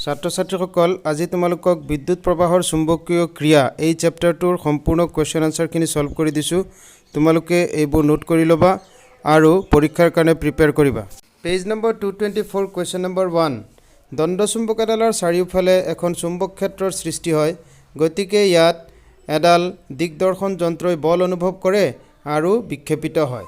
ছাত্ৰ ছাত্ৰীসকল, আজি তোমালোকক বিদ্যুৎ প্ৰবাহৰ চুম্বকীয় ক্ৰিয়া এই চেপ্টাৰটোৰ সম্পূৰ্ণ কুৱেশ্যন আনচাৰখিনি ছল্ভ কৰি দিছোঁ। তোমালোকে এইবোৰ নোট কৰি ল'বা আৰু পৰীক্ষাৰ কাৰণে প্ৰিপেয়াৰ কৰিবা। Page number 224, question number 1। দণ্ড চুম্বক এডালৰ চাৰিওফালে এখন চুম্বক ক্ষেত্ৰৰ সৃষ্টি হয়, গতিকে ইয়াত এডাল দিগদৰ্শন যন্ত্ৰই বল অনুভৱ কৰে আৰু বিক্ষেপিত হয়।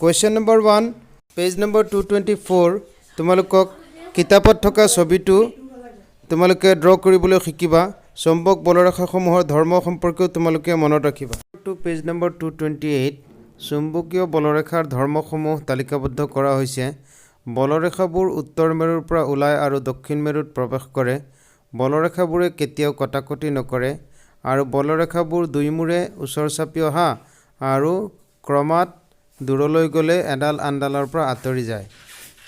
Question number 1, page number 224। তোমালোকক কিতাপত থকা ছবিটো তোমালোকে ড্ৰ কৰিবলৈ শিকিবা। চুম্বক বলৰেখাসমূহৰ ধৰ্ম সম্পৰ্কেও তোমালোকে মনত ৰাখিবা। Two page number 228। চুম্বকীয় বলৰেখাৰ ধৰ্মসমূহ তালিকাবদ্ধ কৰা হৈছে। বলৰেখাবোৰ উত্তৰ মেৰুৰ পৰা ওলায় আৰু দক্ষিণ মেৰুত প্ৰৱেশ কৰে। বলৰেখাবোৰে কেতিয়াও কটাকটি নকৰে আৰু বলৰেখাবোৰ দুইমূৰে ওচৰ চাপি অহা আৰু ক্ৰমাৎ দূৰলৈ গ'লে এডাল আনডালৰ পৰা আঁতৰি যায়।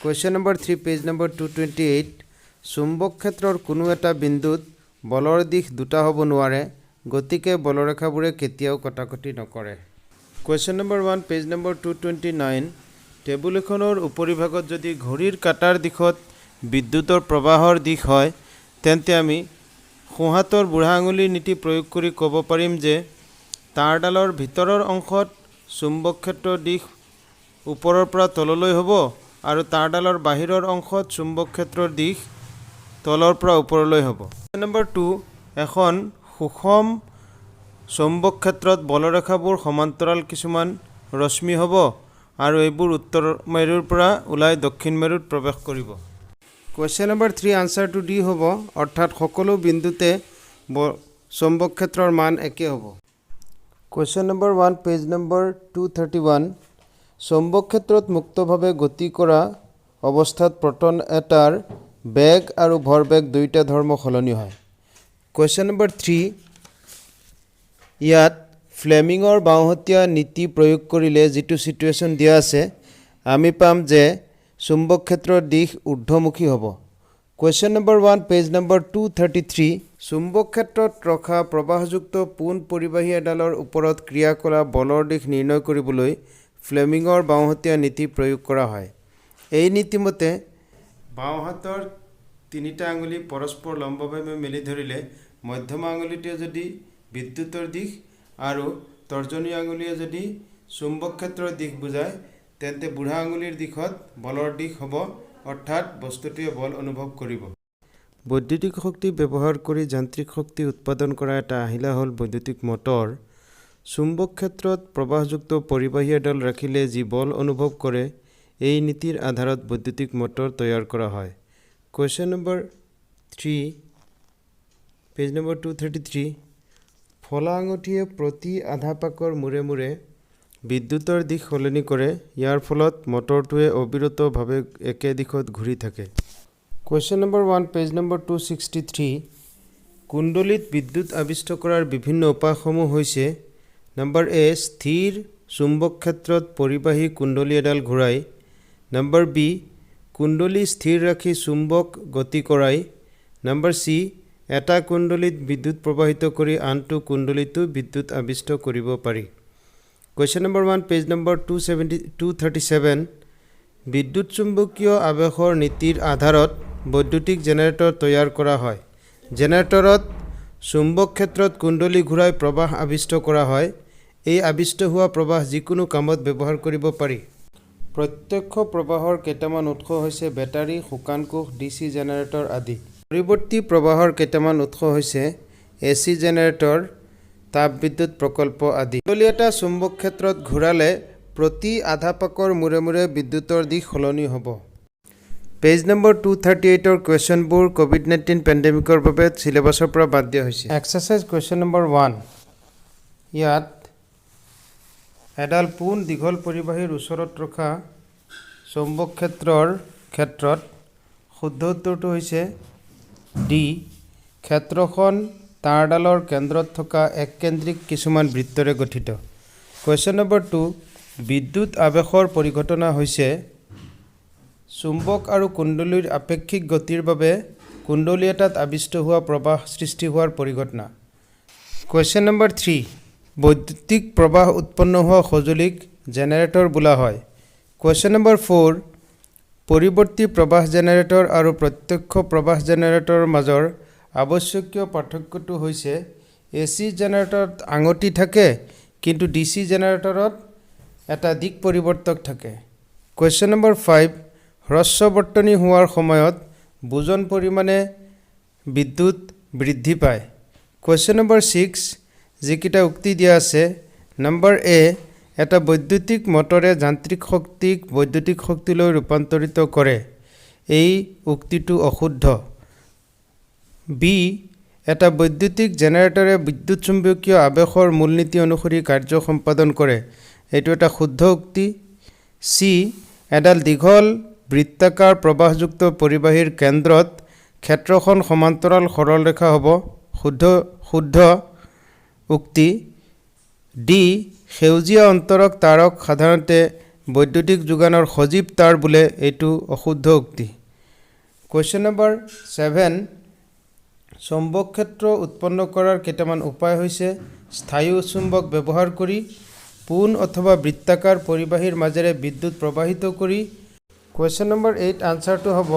Question number 3, page number 228। চুম্বক ক্ষেত্ৰৰ কোনো এটা বিন্দুত বলৰ দিশ দুটা হ'ব নোৱাৰে, গতিকে বলৰেখাবোৰে কেতিয়াও কটাকটি নকৰে। Question number 1, page number 229। Table এখনৰ উপৰিভাগত যদি ঘড়ীৰ কাঁটাৰ দিশত বিদ্যুতৰ প্ৰবাহৰ দিশ হয়, তেন্তে আমি সোঁহাতৰ বুঢ়া আঙুলিৰ নীতি প্ৰয়োগ কৰি ক'ব পাৰিম যে তাঁৰডালৰ ভিতৰৰ অংশত চুম্বক ক্ষেত্ৰৰ দিশ ওপৰৰ পৰা তললৈ হ'ব আৰু তাঁৰডালৰ বাহিৰৰ অংশত চুম্বক ক্ষেত্ৰৰ দিশ তলৰ পৰা ওপৰলৈ হ'ব। নম্বৰ 2, এখন সুষম চৌম্বক ক্ষেত্ৰত বলৰেখাবোৰ সমান্তৰাল কিছুমান ৰশ্মি হ'ব আৰু এইবোৰ উত্তৰ মেৰুৰ পৰা ওলাই দক্ষিণ মেৰুত প্ৰৱেশ কৰিব। কুৱেশ্যন নম্বৰ 3, আনচাৰটো ডি হ'ব, অৰ্থাৎ সকলো বিন্দুতে চৌম্বক ক্ষেত্ৰৰ মান একে হ'ব। Question number 1, page number 231। চৌম্বক ক্ষেত্ৰত মুক্তভাৱে গতি কৰা অৱস্থাত প্ৰটন এটাৰ বেগ আৰু ভৰবেগ দুয়োটা ধৰ্ম সলনি হয়। কুৱেশ্যন নম্বৰ 3, ইয়াত ফ্লেমিঙৰ বাওঁহতীয়া নীতি প্ৰয়োগ কৰিলে যিটো ছিটুৱেশ্যন দিয়া আছে, আমি পাম যে চুম্বক ক্ষেত্ৰৰ দিশ ঊৰ্ধ্বমুখী হ'ব। Question number 1, page number 233। চুম্বক ক্ষেত্ৰত ৰখা প্ৰবাহযুক্ত পোন পৰিবাহী এডালৰ ওপৰত ক্ৰিয়া কৰা বলৰ দিশ নিৰ্ণয় কৰিবলৈ ফ্লেমিঙৰ বাওঁহতীয়া নীতি প্ৰয়োগ কৰা হয়। এই নীতিমতে বাওঁহাতৰ তিনিটা আঙুলি পৰস্পৰ লম্বভাৱে মেলি ধৰিলে মধ্যমা আঙুলিটোৱে যদি বিদ্যুতৰ দিশ আৰু তৰ্জনী আঙুলিয়ে যদি চুম্বক ক্ষেত্ৰৰ দিশ বুজায়, তেন্তে বুঢ়া আঙুলিৰ দিশত বলৰ দিশ হ'ব, অৰ্থাৎ বস্তুটোৱে বল অনুভৱ কৰিব। বৈদ্যুতিক শক্তি ব্যৱহাৰ কৰি যান্ত্ৰিক শক্তি উৎপাদন কৰা এটা আহিলা হ'ল বৈদ্যুতিক মটৰ। চুম্বক ক্ষেত্ৰত প্ৰবাহযুক্ত পৰিবাহী এডাল ৰাখিলে যি বল অনুভৱ কৰে, এই নীতিৰ আধাৰত বৈদ্যুতিক মটৰ তৈয়াৰ কৰা হয়। Question number 3, page number 233। ফলা আঙুঠিয়ে প্ৰতি আধা পাকৰ মূৰে মূৰে বিদ্যুতৰ দিশ সলনি কৰে। ইয়াৰ ফলত মটৰটোৱে অবিৰতভাৱে একে দিশত ঘূৰি থাকে। Question number 1, page number 263। কুণ্ডলীত বিদ্যুৎ আৱিষ্ট কৰাৰ বিভিন্ন উপায়সমূহ হৈছে: নম্বৰ এ, স্থিৰ চুম্বক ক্ষেত্ৰত পৰিবাহী কুণ্ডলী এডাল ঘূৰাই। নম্বৰ বি, কুণ্ডলী স্থিৰ ৰাখি চুম্বক গতি কৰাই। নম্বৰ চি, এটা কুণ্ডলীত বিদ্যুৎ প্ৰবাহিত কৰি আনটো কুণ্ডলীতো বিদ্যুৎ আৱিষ্ট কৰিব পাৰি। Question number 1, page number 237। বিদ্যুৎ চুম্বকীয় আৱেশৰ নীতিৰ আধাৰত বৈদ্যুতিক জেনেৰেটৰ তৈয়াৰ কৰা হয়। জেনেৰেটৰত চুম্বক ক্ষেত্ৰত কুণ্ডলী ঘূৰাই প্ৰবাহ আৱিষ্ট কৰা হয়। এই আৱিষ্ট হোৱা প্ৰবাহ যিকোনো কামত ব্যৱহাৰ কৰিব পাৰি। প্ৰত্যক্ষ প্ৰবাহৰ কেইটামান উৎস হৈছে বেটাৰী, শুকান কোষ, ডি চি জেনেৰেটৰ আদি। পৰিৱৰ্তী প্ৰবাহৰ কেইটামান উৎস হৈছে এ চি জেনেৰেটৰ, তাপবিদ্যুৎ প্ৰকল্প আদি। কুণ্ডলী এটা চুম্বক ক্ষেত্ৰত ঘূৰালে প্ৰতি আধা পাকৰ মূৰে মূৰে বিদ্যুতৰ দিশ সলনি হ'ব। পেজ নম্বৰ 238ৰ কুৱেশ্যনবোৰ ক'ভিড-19 পেণ্ডেমিকৰ বাবে চিলেবাছৰ পৰা বাদ দিয়া হৈছে। Exercise question number 1। ইয়াত এডাল পোন দীঘল পৰিবাহীৰ ওচৰত ৰখা চৌম্বক ক্ষেত্ৰৰ ক্ষেত্ৰত শুদ্ধ উত্তৰটো হৈছে ডি, ক্ষেত্ৰখন তাঁৰডালৰ কেন্দ্ৰত থকা এককেন্দ্ৰিক কিছুমান বৃত্তৰে গঠিত। কুৱেশ্যন নম্বৰ 2, বিদ্যুৎ আৱেশৰ পৰিঘটনা হৈছে চুম্বক আৰু কুণ্ডলীৰ আপেক্ষিক গতিৰ বাবে কুণ্ডলী এটাত আৱিষ্ট হোৱা প্ৰবাহ সৃষ্টি হোৱাৰ পৰিঘটনা। কুৱেশ্যন নম্বৰ 3, বৈদ্যুতিক প্ৰবাহ উৎপন্ন হোৱা সঁজুলিক জেনেৰেটৰ বোলা হয়। Question number 4। পৰিৱৰ্তী প্ৰবাহ জেনেৰেটৰ আৰু প্ৰত্যক্ষ প্ৰবাহ জেনেৰেটৰৰ মাজৰ আৱশ্যকীয় পাৰ্থক্যটো হৈছে এ চি জেনেৰেটৰত আঙঠি থাকে, কিন্তু ডি চি জেনেৰেটৰত এটা দিক পৰিৱৰ্তক থাকে। কুৱেশ্যন নম্বৰ 5, হ্ৰস্ব বৰ্তনী হোৱাৰ সময়ত বুজন পৰিমাণে বিদ্যুৎ বৃদ্ধি পায়। কুৱেশ্যন নম্বৰ 6, যিকেইটা উক্তি দিয়া আছে, নম্বৰ এ, এটা বৈদ্যুতিক মটৰে যান্ত্ৰিক শক্তিক বৈদ্যুতিক শক্তিলৈ ৰূপান্তৰিত কৰে, এই উক্তিটো অশুদ্ধ। বি, এটা বৈদ্যুতিক জেনেৰেটৰে বিদ্যুৎ চুম্বকীয় আৱেশৰ মূলনীতি অনুসৰি কাৰ্য সম্পাদন কৰে, এইটো এটা শুদ্ধ উক্তি। চি, এডাল দীঘল বৃত্তাকাৰ প্ৰবাহযুক্ত পৰিবাহীৰ কেন্দ্ৰত ক্ষেত্ৰখন সমান্তৰাল সৰলৰেখা হ'ব, শুদ্ধ উক্তি। ডি, সেউজীয়া অন্তৰক তাঁৰক সাধাৰণতে বৈদ্যুতিক যোগানৰ সজীৱ তাঁৰ বোলে, এইটো অশুদ্ধ উক্তি। কুৱেশ্যন নম্বৰ 7, চৌম্বক ক্ষেত্ৰ উৎপন্ন কৰাৰ কেইটামান উপায় হৈছে স্থায়ী চুম্বক ব্যৱহাৰ কৰি, পোন অথবা বৃত্তাকাৰ পৰিবাহীৰ মাজেৰে বিদ্যুৎ প্ৰবাহিত কৰি। কুৱেশ্যন নম্বৰ 8 আনচাৰটো হ'ব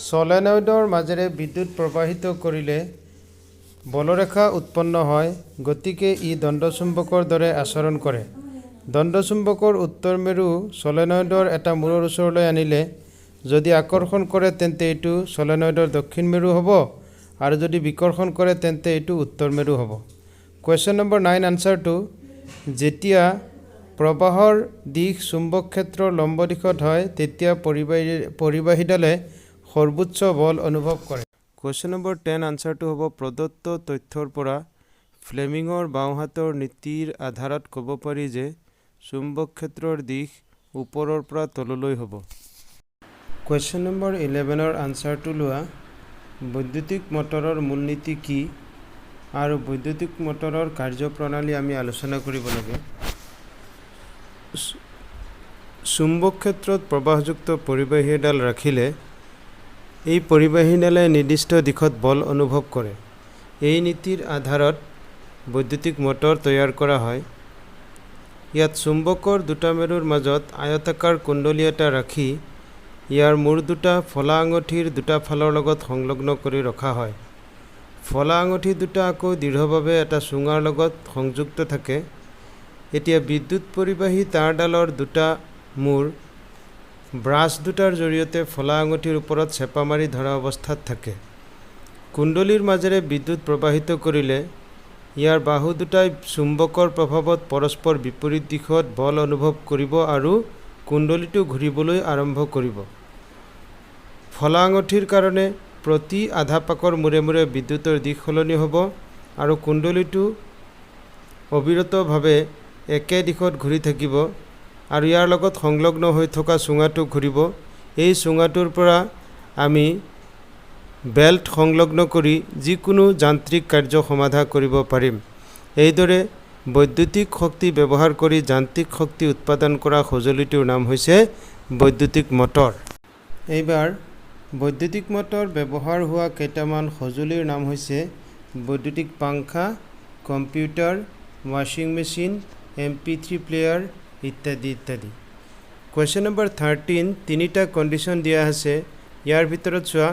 চলেনইডৰ মাজেৰে বিদ্যুৎ প্ৰবাহিত কৰিলে বলৰেখা উৎপন্ন হয়, গতিকে ই দণ্ডচুম্বকৰ দৰে আচৰণ কৰে। দণ্ডচুম্বকৰ উত্তৰ মেৰু চলেনইডৰ এটা মূৰৰ ওচৰলৈ আনিলে যদি আকৰ্ষণ কৰে, তেন্তে এইটো চলেনইডৰ দক্ষিণ মেৰু হ'ব আৰু যদি বিকৰ্ষণ কৰে, তেন্তে এইটো উত্তৰ মেৰু হ'ব। কুৱেশ্যন নম্বৰ 9 আনচাৰটো, যেতিয়া প্ৰবাহৰ দিশ চুম্বক ক্ষেত্ৰৰ লম্ব দিশত হয়, তেতিয়া পৰিবাহীডালে সৰ্বোচ্চ বল অনুভৱ কৰে। কুৱেশ্যন নম্বৰ 10 আনচাৰটো হ'ব প্ৰদত্ত তথ্যৰ পৰা ফ্লেমিঙৰ বাওঁহাতৰ নীতিৰ আধাৰত ক'ব পাৰি যে চুম্বক ক্ষেত্ৰৰ দিশ ওপৰৰ পৰা তললৈ হ'ব। কুৱেশ্যন নম্বৰ 11ৰ আনচাৰটো লোৱা, বৈদ্যুতিক মটৰৰ মূলনীতি কি আৰু বৈদ্যুতিক মটৰৰ কাৰ্যপ্ৰণালী আমি আলোচনা কৰিব লাগে। চুম্বক ক্ষেত্ৰত প্ৰবাহযুক্ত পৰিবাহী এডাল ৰাখিলে এই পৰিবাহীডালে নিৰ্দিষ্ট দিশত বল অনুভৱ কৰে। এই নীতিৰ আধাৰত বৈদ্যুতিক মটৰ তৈয়াৰ কৰা হয়। ইয়াত চুম্বকৰ দুটা মেৰুৰ মাজত আয়তাকাৰ কুণ্ডলী এটা ৰাখি ইয়াৰ মূৰ দুটা ফলা আঙঠিৰ দুটা ফালৰ লগত সংলগ্ন কৰি ৰখা হয়। ফলা আঙঠি দুটা আকৌ দৃঢ়ভাৱে এটা চুঙাৰ লগত সংযুক্ত থাকে। এতিয়া বিদ্যুৎ পৰিবাহী তাঁৰডালৰ দুটা মূৰ ব্ৰাছ দুটাৰ জৰিয়তে ফলা আঙঠিৰ ওপৰত চেপা মাৰি ধৰা অৱস্থাত থাকে। কুণ্ডলীৰ মাজেৰে বিদ্যুৎ প্ৰবাহিত কৰিলে ইয়াৰ বাহু দুটাই চুম্বকৰ প্ৰভাৱত পৰস্পৰ বিপৰীত দিশত বল অনুভৱ কৰিব আৰু কুণ্ডলীটো ঘূৰিবলৈ আৰম্ভ কৰিব। ফলা আঙঠিৰ কাৰণে প্ৰতি আধা পাকৰ মূৰে মূৰে বিদ্যুতৰ দিশ সলনি হ'ব আৰু কুণ্ডলীটো অবিৰতভাৱে একে দিশত ঘূৰি থাকিব আৰু ইয়াৰ লগত সংলগ্ন হৈ থকা চুঙাটো ঘূৰিব। এই চুঙাটোৰ পৰা আমি বেল্ট সংলগ্ন কৰি যিকোনো যান্ত্ৰিক কাৰ্য সমাধা কৰিব পাৰিম। এইদৰে বৈদ্যুতিক শক্তি ব্যৱহাৰ কৰি যান্ত্ৰিক শক্তি উৎপাদন কৰা সঁজুলিটোৰ নাম হৈছে বৈদ্যুতিক মটৰ। এইবাৰ বৈদ্যুতিক মটৰ ব্যৱহাৰ হোৱা কেইটামান সঁজুলিৰ নাম হৈছে বৈদ্যুতিক পাংখা, কম্পিউটাৰ, ৱাশ্বিং মেচিন, MP3 player ইত্যাদি ইত্যাদি। কুৱেশ্যন নম্বৰ 13, তিনিটা কণ্ডিশ্যন দিয়া আছে। ইয়াৰ ভিতৰত চোৱা,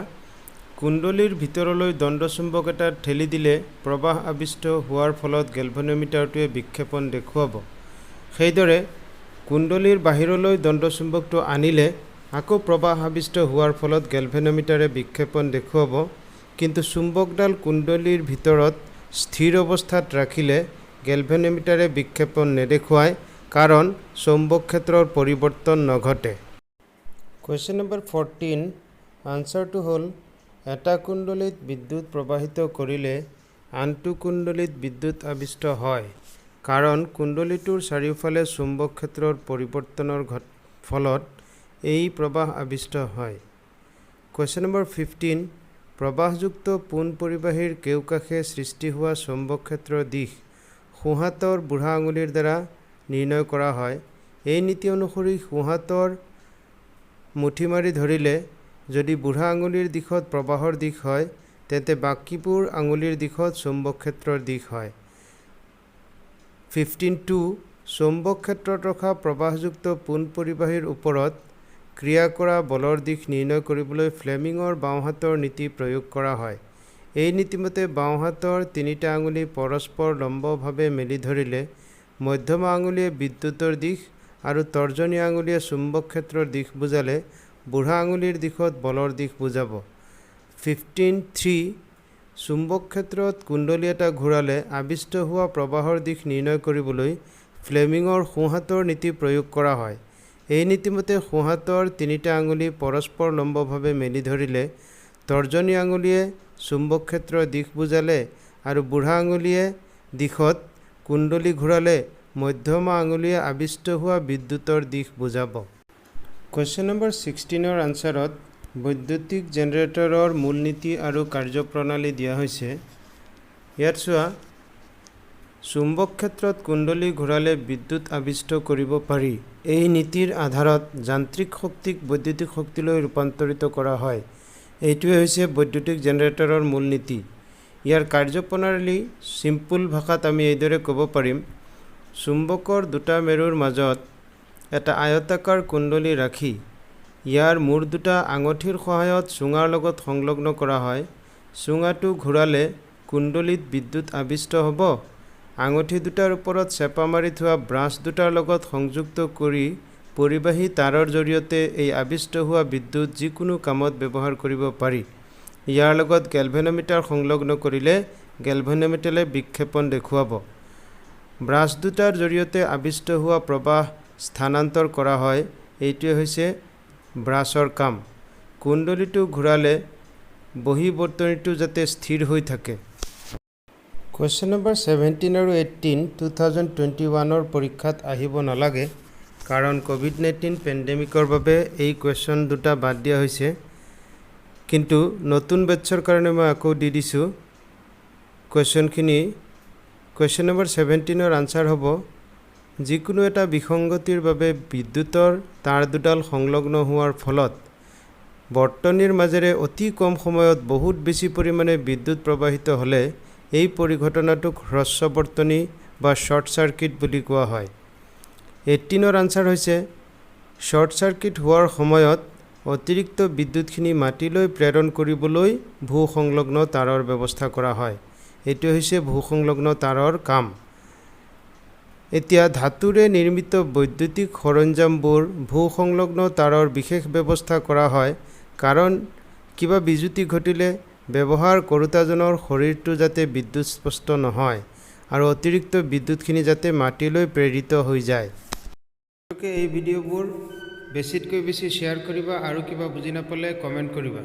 কুণ্ডলীৰ ভিতৰলৈ দণ্ডচুম্বক এটা ঠেলি দিলে প্ৰবাহ আৱিষ্ট হোৱাৰ ফলত গেলভেনোমিটাৰটোৱে বিক্ষেপণ দেখুৱাব। সেইদৰে কুণ্ডলীৰ বাহিৰলৈ দণ্ডচুম্বকটো আনিলে আকৌ প্ৰবাহ আৱিষ্ট হোৱাৰ ফলত গেলভেনোমিটাৰে বিক্ষেপণ দেখুৱাব, কিন্তু চুম্বকডাল কুণ্ডলীৰ ভিতৰত স্থিৰ অৱস্থাত ৰাখিলে গেলভেনোমিটাৰে বিক্ষেপণ নেদেখুৱায়, কাৰণ চৌম্বক ক্ষেত্ৰৰ পৰিৱৰ্তন নঘটে। কুৱেশ্যন নম্বৰ 14 আনচাৰটো হ'ল এটা কুণ্ডলীত বিদ্যুৎ প্ৰবাহিত কৰিলে আনটো কুণ্ডলীত বিদ্যুৎ আৱিষ্ট হয়, কাৰণ কুণ্ডলীটোৰ চাৰিওফালে চুম্বক ক্ষেত্ৰৰ পৰিৱৰ্তনৰ ফলত এই প্ৰবাহ আৱিষ্ট হয়। কুৱেশ্যন নম্বৰ 15, প্ৰবাহযুক্ত পোন পৰিবাহীৰ কেউকাষে সৃষ্টি হোৱা চৌম্বক ক্ষেত্ৰৰ দিশ সোঁহাতৰ বুঢ়া আঙুলিৰ দ্বাৰা নিৰ্ণয় কৰা হয়। এই নীতি অনুসৰি সোঁহাতৰ মুঠি মাৰি ধৰিলে যদি বুঢ়া আঙুলিৰ দিশত প্ৰবাহৰ দিশ হয়, তেন্তে বাকীবোৰ আঙুলিৰ দিশত চৌম্বক ক্ষেত্ৰৰ দিশ হয়। 15.2, চৌম্বক ক্ষেত্ৰত ৰখা প্ৰবাহযুক্ত পোন পৰিবাহীৰ ওপৰত ক্ৰিয়া কৰা বলৰ দিশ নিৰ্ণয় কৰিবলৈ ফ্লেমিঙৰ বাওঁহাতৰ নীতি প্ৰয়োগ কৰা হয়। এই নীতিমতে বাওঁহাতৰ তিনিটা আঙুলি পৰস্পৰ লম্বভাৱে মেলি ধৰিলে মধ্যমা আঙুলিয়ে বিদ্যুতৰ দিশ আৰু তৰ্জনী আঙুলিয়ে চুম্বক ক্ষেত্ৰৰ দিশ বুজালে বুঢ়া আঙুলিৰ দিশত বলৰ দিশ বুজাব। 15.3, চুম্বক ক্ষেত্ৰত কুণ্ডলী এটা ঘূৰালে আৱিষ্ট হোৱা প্ৰবাহৰ দিশ নিৰ্ণয় কৰিবলৈ ফ্লেমিঙৰ সোঁহাতৰ নীতি প্ৰয়োগ কৰা হয়। এই নীতিমতে সোঁহাতৰ তিনিটা আঙুলি পৰস্পৰ লম্বভাৱে মেলি ধৰিলে তৰ্জনী আঙুলিয়ে চুম্বক ক্ষেত্ৰৰ দিশ বুজালে আৰু বুঢ়া আঙুলিয়ে দিশত কুণ্ডলী ঘূৰালে মধ্যমা আঙুলিয়ে আৱিষ্ট হোৱা বিদ্যুতৰ দিশ বুজাব। কুৱেশ্যন নম্বৰ 16ৰ আনচাৰত বৈদ্যুতিক জেনেৰেটৰৰ মূলনীতি আৰু কাৰ্যপ্ৰণালী দিয়া হৈছে। ইয়াত চোৱা, চুম্বক ক্ষেত্ৰত কুণ্ডলী ঘূৰালে বিদ্যুৎ আৱিষ্ট কৰিব পাৰি। এই নীতিৰ আধাৰত যান্ত্ৰিক শক্তিক বৈদ্যুতিক শক্তিলৈ ৰূপান্তৰিত কৰা হয়। এইটোৱে হৈছে বৈদ্যুতিক জেনেৰেটৰৰ মূল নীতি। ইয়াৰ কাৰ্যপ্ৰণালী চিম্পুল ভাষাত আমি এইদৰে ক'ব পাৰিম: চুম্বকৰ দুটা মেৰুৰ মাজত এটা আয়তাকাৰ কুণ্ডলী ৰাখি ইয়াৰ মূৰ দুটা আঙঠিৰ সহায়ত চুঙাৰ লগত সংলগ্ন কৰা হয়। চুঙাটো ঘূৰালে কুণ্ডলীত বিদ্যুৎ আৱিষ্ট হ'ব। আঙঠি দুটাৰ ওপৰত চেপা মাৰি থোৱা ব্ৰাছ দুটাৰ লগত সংযুক্ত কৰি পৰিবাহী তাঁৰৰ জৰিয়তে এই আৱিষ্ট হোৱা বিদ্যুৎ যিকোনো কামত ব্যৱহাৰ কৰিব পাৰি। ইয়াৰ লগত গেলভেন'মিটাৰ সংলগ্ন কৰিলে গেলভেন'মিটাৰে বিক্ষেপণ দেখুৱাব। ব্ৰাছ দুটাৰ জৰিয়তে আৱিষ্ট হোৱা প্ৰবাহ স্থানান্তৰ কৰা হয়। এইটোৱে হৈছে ব্ৰাছৰ কাম। কুণ্ডলীটো ঘূৰালে বহিবৰ্তনীটো যাতে স্থিৰ হৈ থাকে। কুৱেশ্যন নম্বৰ 17 আৰু 18 2021ৰ পৰীক্ষাত আহিব নালাগে, কাৰণ ক'ভিড-19 পেণ্ডেমিকৰ বাবে এই কুৱেশ্যন দুটা বাদ দিয়া হৈছে। কিন্তু নতুন বেটছৰ কাৰণে মই আকৌ দি দিছোঁ কুৱেশ্যনখিনি। কুৱেশ্যন নম্বৰ 17ৰ আনচাৰ হ'ব, যিকোনো এটা বিসংগতিৰ বাবে বিদ্যুতৰ তাঁৰ দুডাল সংলগ্ন হোৱাৰ ফলত বৰ্তনীৰ মাজেৰে অতি কম সময়ত বহুত বেছি পৰিমাণে বিদ্যুৎ প্ৰবাহিত হ'লে এই পৰিঘটনাটোক হ্ৰস্ব বৰ্তনী বা শ্বৰ্ট চাৰ্কিট বুলি কোৱা হয়। 18ৰ আনচাৰ হৈছে, শ্বৰ্ট চাৰ্কিট হোৱাৰ সময়ত অতিৰিক্ত বিদ্যুৎখিনি মাটিলৈ প্ৰেৰণ কৰিবলৈ ভূ-সংলগ্ন তাঁৰৰ ব্যৱস্থা কৰা হয়। এইটো হৈছে ভূ-সংলগ্ন তাঁৰৰ কাম। এতিয়া ধাতুৰে নিৰ্মিত বৈদ্যুতিক সৰঞ্জামবোৰ ভূ-সংলগ্ন তাঁৰৰ বিশেষ ব্যৱস্থা কৰা হয়, কাৰণ কিবা বিজুতি ঘটিলে ব্যৱহাৰ কৰোঁতাজনৰ শৰীৰটো যাতে বিদ্যুৎস্পৃষ্ট নহয় আৰু অতিৰিক্ত বিদ্যুৎখিনি যাতে মাটিলৈ প্ৰেৰিত হৈ যায়। আপোনালোকে এই ভিডিঅ'বোৰ বেছিতকৈ বেছি শ্বেয়াৰ কৰিবা আৰু কিবা বুজি নাপালে কমেণ্ট কৰিবা।